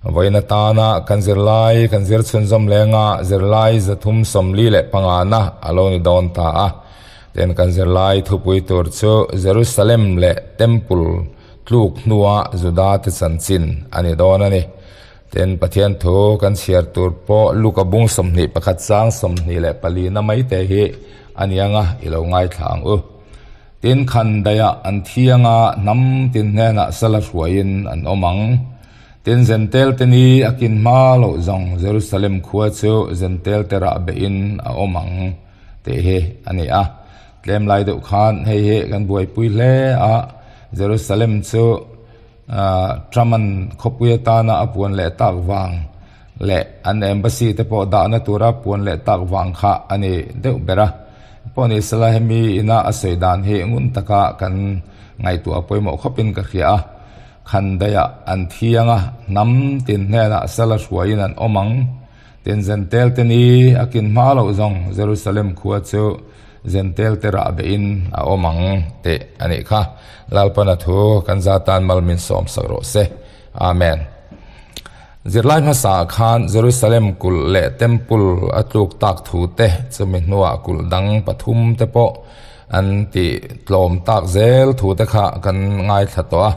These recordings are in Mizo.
Vawiin atana kan zirlai kan zir chhunzawm lenga zirlai 345 na a lo ni dawn ta a. Tin kan zirlai thupui tur chu Jerusalem leh Temple tluk hnua Juda te chanchin a ni dawn a ni. Tin Pathian thu kan chhiar tur pawh Luka bung 21 chang 24 na mai te hi a ni anga i lo ngaithla ang u. Tin khan daih ah an thi anga hnam tin hnenah sala hruaiin an awm ang. Tin Zentel te ni a kin hma loh zawng Jerusalem khua chu Zentel te rah behin a awm ang tih hi a ni a. Tlem lai deuh khan hei hi kan buaipui hle a, Jerusalem chu Truman khawpui atana a puan leh tak vang leh an embassy te pawh dahna tura puan leh tak vang kha a ni deuh ber a. Pawh ni sela hemi ina a sawi dan hi ngun taka kan ngaihtuah pawimawh khawpin ka hria a. Khan daihah an thiang a, hnam tin hnenah sala hruaiin an awm ang. Tin Zentel te ni a kin hma loh zawng Jerusalem khua chu Zentel te rah behin a awm ang tih a nih kha. Lalpana thu kan za tan mal min sawm sak rawh se. Amen. Zirlai hmasa ah khan Jerusalem kulh leh Temple a tluk tak thu te chumi hnuah kulh dang pathum te pawh an tih tlawm tak zel thu te kha kan ngaithla tawh a.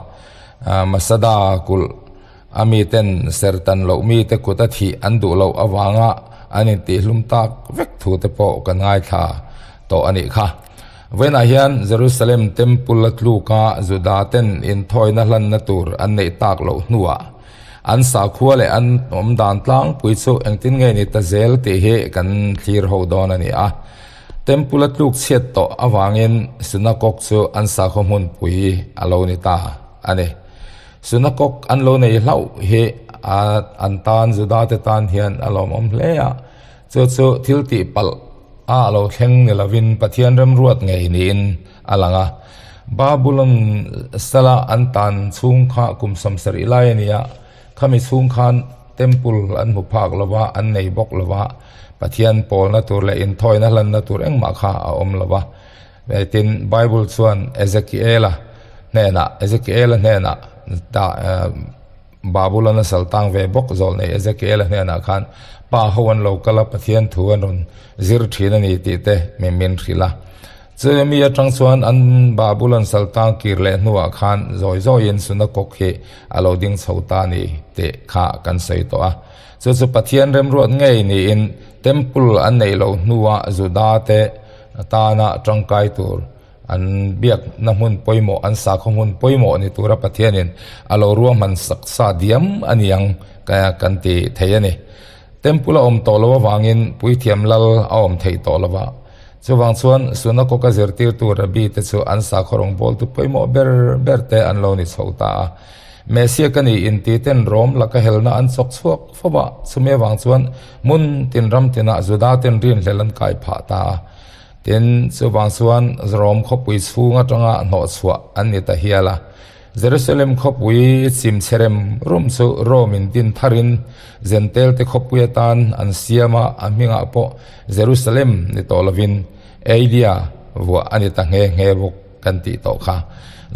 Masada kulh a miten sertan loh mite kut a thih an duh loh avanga an intihhlum tak vek thu te pawh kan ngaithla tawh a nih kha. Vawiinah hian Jerusalem Temple a tluka Juda ten inthawina hlanna tur an neih tak loh hnuah an sakhua leh an awm dan tlangpui chu engtin nge ni ta zel tih hi kan thlir ho dawn a ni a. Temple a tluk chhiat tawh avangin Synagogue chu an sakhaw hmunpui a lo ni ta a ni. Synagogue an lo nei hlauh hi an tan Juda te tan hian a lawmawm hle a, chu chu thil tih palh a lo thleng ni lovin Pathian remruat ngei niin a lang a. Babulon sala an tan chhung kha kum 70 lai a ni a, khami chhung khan Temple an hmu phak lova, an nei bawk lova, Pathian pawlna tur leh inthawina hlanna tur engmah kha a awm lova. Tin, Bible chuan Ezekiela hnenah, Ezekiela hnenah dah Babulon a sal tang ve bawk zawlh nei Ezekiela hnenah khan pa ho an lo kal a, Pathian thu an rawn zir thin a ni tih te min min hrilh a. Chumi mi atang chuan an Babulon sal tang kir leh hnuah khan zawi zawiin Sunakok hi a lo ding chho ta a ni tih kha kan sawi tawh a. Chu chu Pathian remruat ngei niin Temple an neih loh hnuah Juda te tana tangkai tur An biakna hmun pawimawh, an sakhaw hmun pawimawh ni tura Pathianin a lo ruahman sak sa diam a ni ang kan ti thei a ni. Temple a awm tawh lo avangin puithiam lal a awm theih tawh lo va. Chuvang chuan Sunagogue-a zirtirtu Rabbi te chu an sakhaw rawngbawltu pawimawh ber ber te an lo ni chho ta a. Messiah ka ni inti ten Rom laka helna an chawk chhuak fo va, chumi avang chuan hmun tin ram tinah Juda ten rinhlel an kai phah ta a. Tin, chuvang chuan Rom khawpui chhung atanga hnawhchhuah an ni ta hial a. Jerusalem khawpui chim cherem rum chu Rome in din tharin Zentelte khawpui atan an siam a, a hmingah pawh Jerusalem ni tawh lovin Eilia vuah a ni ta nghe nghe bawk kan tih tawh kha.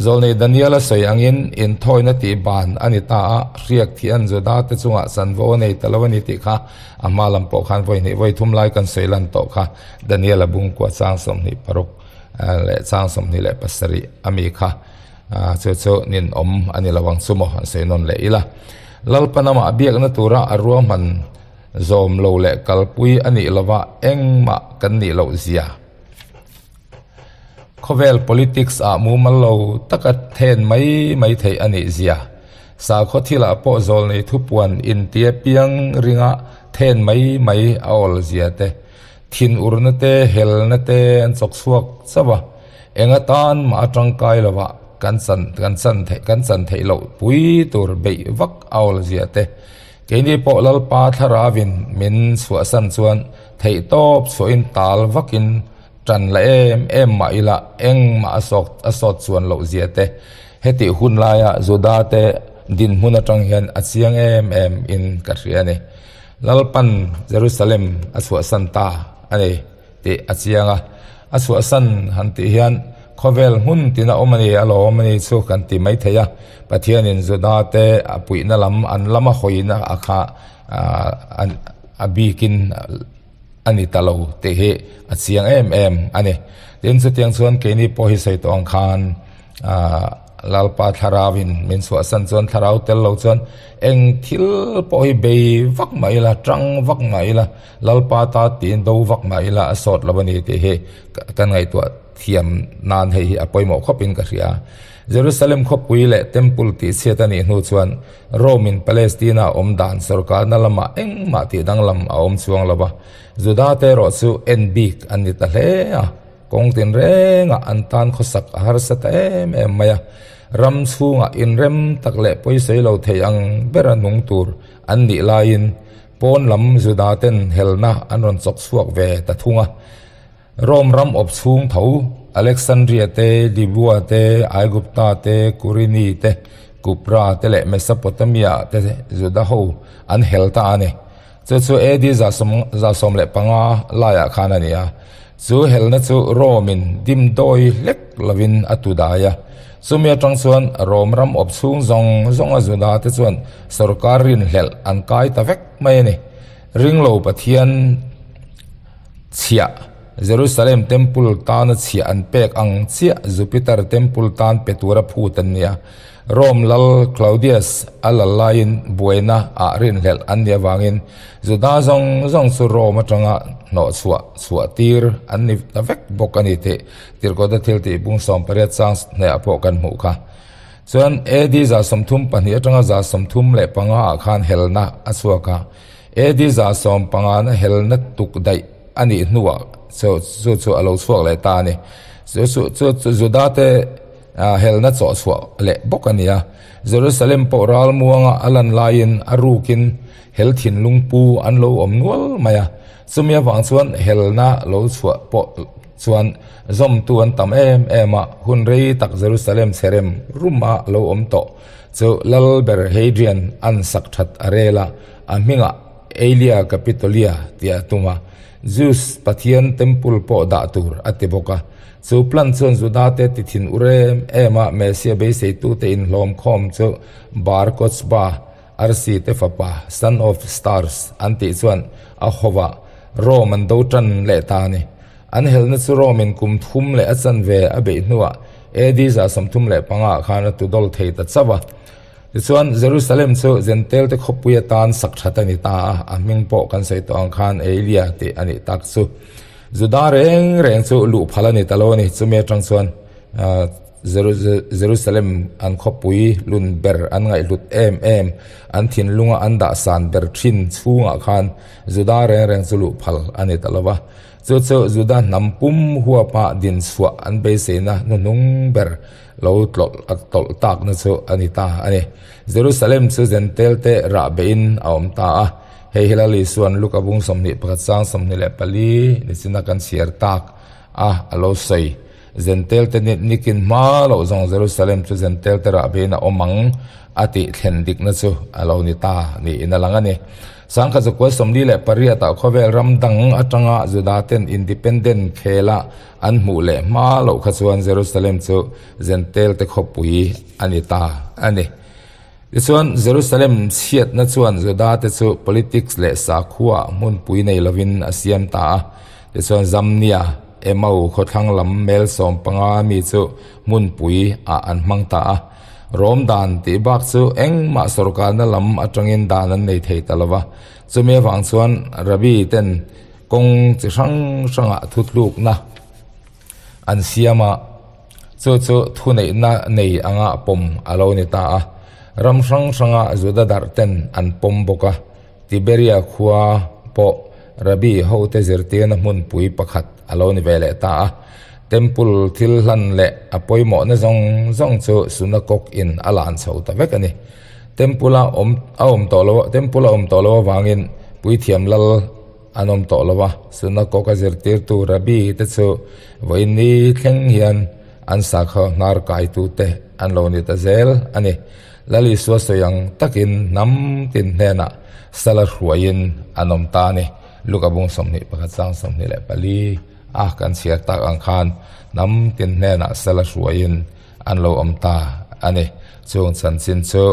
Zawlnei Daniel a sawi angin inthawina tih ban a ni ta a, hriak thih an Juda te chungah chanvo a nei ta lo a ni tih kha a hma lam pawh khan vawi hnih vawi thum lai kan sawi lan tawh kha. Daniel a bungkua chang 26 leh chang 27 a mi kha chu chu ninawm a ni lo ang chu maw an sawi nawn leh ila. Lalpa namah biakna tura a ruahman zawm lo leh kalpui a nih lova engmah kan nih loh zia. Khawvel politics ah mumal lo taka then mai mai theih a nih zia. Sakhaw thilah pawh zawlnei thupuan intia piang ringa then mai mai a awl zia te. Thin urna te, helna te an chawk chhuak chauh a, eng atan mah a tangkai lova kan chan kan chan theih kan chan theih loh pui tur beih vak a awl zia te. Keini pawh Lalpa Thlarauin min chhuahsan chuan theihtawp chhuahin tal vakin tan la em em mah ila engmah a sawk a sawt chuan loh zia te. Hetih hun laia Juda te dinhmun atang hian a chiang em em in ka hria a ni. Lalpan Jerusalem a chhuahsan ta a ni tih a chiang a. A chhuahsan han tih hian Khawvel hmun tina awm a ni, a lawm a ni chu kan ti mai thei a. Pathianin Judate a puihna lam an lama hawina a kha a bikin a ni ta lo tih hi a chiang em em a ni. Tin, chutiang chuan keini pawh hi sawi tawh ang khan Lalpa thlarauin min chhuahsan chuan thlarau tel lo chuan eng thil pawh hi bei vak mah ila, tang vak mah ila, Lalpa ta tiin do vak mah ila a sawt lo a ni tih hi kan ngaihtuah thiam nan hei hi a pawimawh khawpin ka hria. Jerusalem khawpui leh Temple tih chhiat a nih hnu chuan Rome in Palestina awm dan sorkarna lamah engmah tih danglam a awm chuang lo va, Juda te erawh chu en bik an ni ta hle a, kawng tinrengah an tan khawsak a harsa ta em em mai a, ram chhungah inrem tak leh pawisawi lo thei ang bera nung tur an nih laiin pawn lam Juda ten helna an rawn chawk chhuak ve ta thung a. Rome ram awp chhung tho, Alexandria te, Libya te, Aigupta te, Kurini te, Kupra te leh Mesopotamia te Juda ho an hel ta a ni. Chu chu AD 175 laiah khan a ni a. Chu helna chu Rome-in dimdawi hlek lovin a tu dai a. Chumi atang chuan Rome ram awp chhung zawng zawnga Juda te chuan sorkar rinhlelh an kai ta vek mai a ni. Ringlo Pathian. Chhiah, Jerusalem Temple tana chhiah an pek ang chiah Jupiter Temple tan pe tura phut an nia. Rome lal Claudius a lal laiin buaina ah rinhlelh an nih avangin Juda zawng zawng chu Rome atanga hnawhchhuah chhuah tir an ni ta vek bawk a ni tih Tirhkawta thiltih bung 18 chang hnehah pawh kan hmuh kha. Chuan AD 32 atanga 35 ah khan helna a chhuak a. AD 15 na helna tuk daih a nih hnuah chu chu chu a lo chhuak leh ta a ni. Chu chu chu chu Judate helna chawh chhuah leh bawk a ni a. Jerusalem pawh ral muanga a lan laiin a rukin hel thinlung pu an lo awm nual mai a. Chumi avang chuan helna lo chhuah pawh chuan zawmtu an tam em em a, hun rei tak Jerusalem chherem ruma lo awm tawh chu Lalber Hadrian an sak that a rel a. A hmingah Aelia Capitolia tih a tum a, Zeus pathian temple pawh dah tur a ti bawk a. Chu plan chuan Judate ti thin ur em em a, Messia beiseitute inhlawm khawm chu Bar Kochba, arsi te fapa, son of stars, an tih chuan a hawah Rome an do tan leh ta a ni. An helna chu Rome in kum thum leh a chanve a beih hnuah AD 35 ah khan a tudawl thei ta chauh a. Tichuan, Jerusalem chu Jentail-te khawpui atan sak that a ni ta a, a hming pawh kan sawi tawh ang khan Eilia tih a nih tak chu. Juda reng reng chu luh phal a ni ta lo a ni. Chumi atang chuan Jerusalem an khawpui lun ber an ngaihhlut em em, an thinlunga an dah san ber thin chhungah khan Juda reng reng chu luh phal a ni ta lo va. Chu chu Juda hnam pum huapa din chhuah an beiseina hnuhnung ber lo tlawlh a tawlh takna chu a ni ta a ni. Jerusalem chu Jentail te rah beihin a awm ta a, hei hi Lal Isua'n Luka bung 21 chang 24 nichina kan chhiar tak a, a lo sawi. Jentail te nikin hma loh zawng Jerusalem chu Jentail te rah beihin a awm ang a tih thlen dikna chu a lo ni ta niin a lang a ni. Sangkhat zakua 48 ah khawvel ram dang atanga Juda ten independent khela An hmuh leh hma loh kha chuan Jerusalem chu Jentail te khawpui a ni ta a ni. Tichuan, Jerusalem chhiatna chuan Juda te chu politics leh sakhua hmunpui nei lovin a siam ta a. Tichuan, Zamnia, Emau khawthlang lam mel 15 mi chu hmunpui ah an hmang ta a. Rom dan tih bak chu engmah sorkarna lam atangin dan an nei thei ta lo va. Chumi avang chuan Rabbi ten Kawng chi hrang hrangah thutlukna an siam a, chu chu thuneihna nei anga pawm a lo ni ta a. Ram hrang hranga Juda darh ten an pawm bawk a, Tiberia khua pawh Rabbi hote zirtirna hmunpui pakhat a lo ni ve leh ta a. Temple thil hlan leh a pawimawhna zawng zawng chu Sunakok in a lan chho ta vek a ni. Temple a awm a awm tawh lo Temple a awm tawh lo avangin Puithiam Lal An awm tawh lo a, Synagogue-a zirtirtu Rabbi te chu vawiin ni thleng hian an sakhaw hnar kaitute an lo ni ta zel a ni. Lal Isua sawi ang takin hnam tin hnenah sala hruaiin an awm ta a ni. Luka bung 21 chang 24. a kan chhiar tak ang khan hnam tin hnenah sala hruaiin an lo awm ta a ni. Chung chanchin chu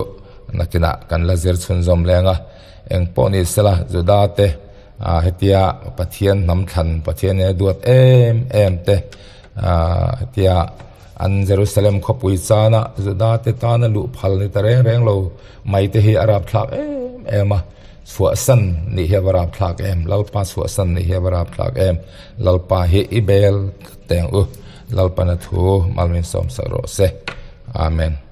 nakinah kan la zir chhunzawm leng a, eng pawh ni sela Juda te hetia Pathian hnam thlan Pathian ina duat em em te hetia an Jerusalem khawpui chana Juda te tana luh phal ni ta reng reng lo mai te hi a rapthlak em em a, chhuahsan nih hi a va rapthlak em, Lalpa chhuahsan nih hi a va rapthlak em, Lalpa hi i bel teng u, Lalpana thu malmin sawmsak rawh se. Amen.